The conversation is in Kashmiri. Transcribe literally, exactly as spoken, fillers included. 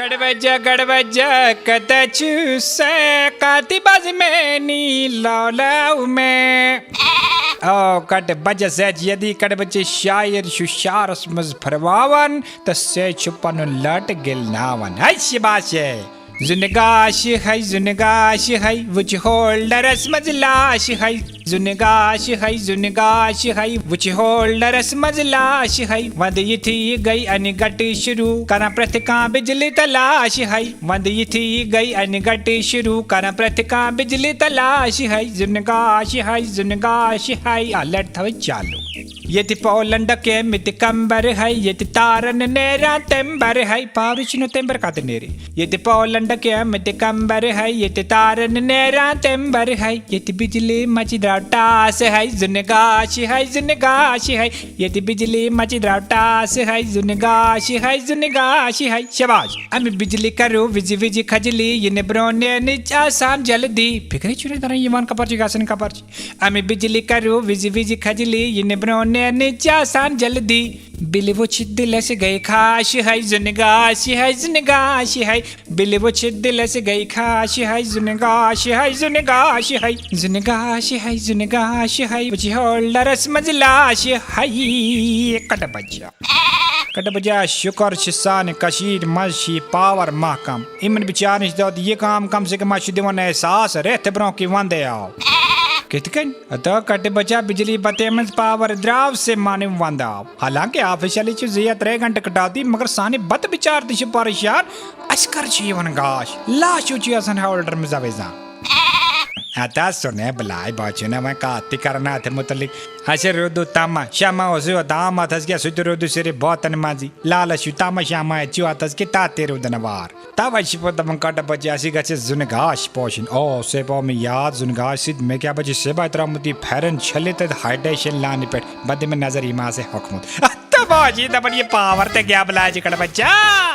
گڑبجہ، گڑبجہ، کتہ چھُ سہ؟ کتہِ بز میٲنی لولو میں۔ او کٹ بجہ سچ یدی کٹ بجہ شاعر چھُ شعرس منٛز پھرواوان تہٕ سہ چھُ پنُن لٹ گِلناوان۔ ہے شباش ہے۔ زُنہِ گاش ہے، زُنہِ گاش ہے، وٕچھ ہولڈرس منٛز لاش ہے۔ زُنہِ گاش ہے، زُنہِ گاش ہے، وٕچھ ہولڈرس منٛز لاش ہے۔ وندٕ یِتھُے یہِ گٔے انہِ گٹہٕ شروع، کران پرٛٮ۪تھ کانٛہہ بجلی تلاش ہے۔ وندٕ یِتھُے یہِ گٔے انہِ گٹہٕ شروع، کران پرٛٮ۪تھ کانٛہہ بجلی تلاش ہے۔ زُنہِ گاش ہے، زُنہِ گاش ہے، آ، لٹ تھاوٕنۍ چالو۔ ییٚتہِ پولنڈ کیمہِ تہِ کمبر ہے، ییٚتہِ تارن نیران تمبر ہے۔ پاورٕے چھُنہٕ تمبر کتہِ نیرِ۔ ییٚتہِ پولنڈ کیمہِ تہِ کمبر ہے، ییٚتہِ تارن نیران تمبر ہے۔ ییٚتہِ بجلی مچہِ درٛاو ٹاس ہے، زُنہِ گاش ہے، زُنہِ گاش ہے۔ ییٚتہِ بجلی مچہِ درٛاو ٹاس ہے، زُنہِ گاش ہے، زُنہِ گاش ہے۔ شباش۔ امہِ بجلی کرو وِزِ وِزِ کھجلی، یِنہٕ برٛونٛہہ نیرنٕچ آسان جلدی۔ فکرے چھُنہٕ تران یِوان کپٲرۍ چھِ گژھان، کپٲرۍ چھِ۔ امہِ بجلی کرو وِزِ وِزِ کھجلی، یِنہٕ برٛونٛہہ نیرنٕچ آسان جلدی۔ بِلہِ وٕچھِتھ دِلس گٔے خاش ہے، زُنہِ گاش ہے، زُنہِ گاش ہے۔ بِلہِ وٕچھِتھ دِلس گٔے خاش ہے، زُنہِ گاش ہے، زُنہِ گاش ہے۔ زُنہِ گاش ہے، زُنہِ گاش ہے، وٕچھِ ہولڈرس منٛز لاش ہے۔ کٹہٕ بجہ۔ کٹہٕ بجہ، شُکر چھُ سانہِ کٔشیٖرِ منٛز چھِ یہِ پاور محکم۔ یِمن بِچارن چھِ دۄد یہِ کٲم، کم سے کم اَسہِ چھُ دِوان احساس، رٮ۪تھ برٛونٛہہ کہِ وندے آو۔ کِتھ کٔنۍ؟ ہتو کٹہٕ بجہ، بجلی بتے منٛز پاور درٛاو سے مانٕنۍ وندٕ آو۔ حالانکہ آفیشلی چھِ زٕ یا ترٛےٚ گھنٹہٕ کٹوتی، مگر سانہِ بتہٕ بِچار تہِ چھِ پریشان۔ اَسہِ کر چھُ یِوان گاش؟ لاشو چھُ آسان ہولڈر منٛز اوے زان۔ ہتا سُنے بلاے، بہٕ چھُس نہٕ وۄنۍ کتھ تہِ کران اتھ مُتعلق۔ اَسہِ روٗدُ تما شمع اوس یوت آمُت حظ، کیٛاہ سُہ تہِ روٗدُ صرف بٲتن منٛزٕے۔ لالس چھُ تما شمع اَتہِ چھُ اتھ حظ، کہِ تتھ تہِ روٗدُ نہٕ وار۔ توے چھِ پتہٕ دپان، کٹہٕ بجہ اَسہِ گژھِ زُنہِ گاش پوشِنۍ۔ او، سے پاو مےٚ یاد، زُنہِ گاش سۭتۍ مےٚ کیٛاہ بجہِ صبحٲے ترٛوومُت یہِ پھٮ۪رن چھٔلِتھ تتہِ ہاے ٹٮ۪نشن لانہِ پٮ۪ٹھ۔ بہٕ دِمہٕ نظر، یہِ ما آسہِ ہوٚکھمُت۔ تہٕ بہٕ حظ چھِ دپان، یہِ پاور تہِ گیب لاجہِ کٹہٕ بجہ۔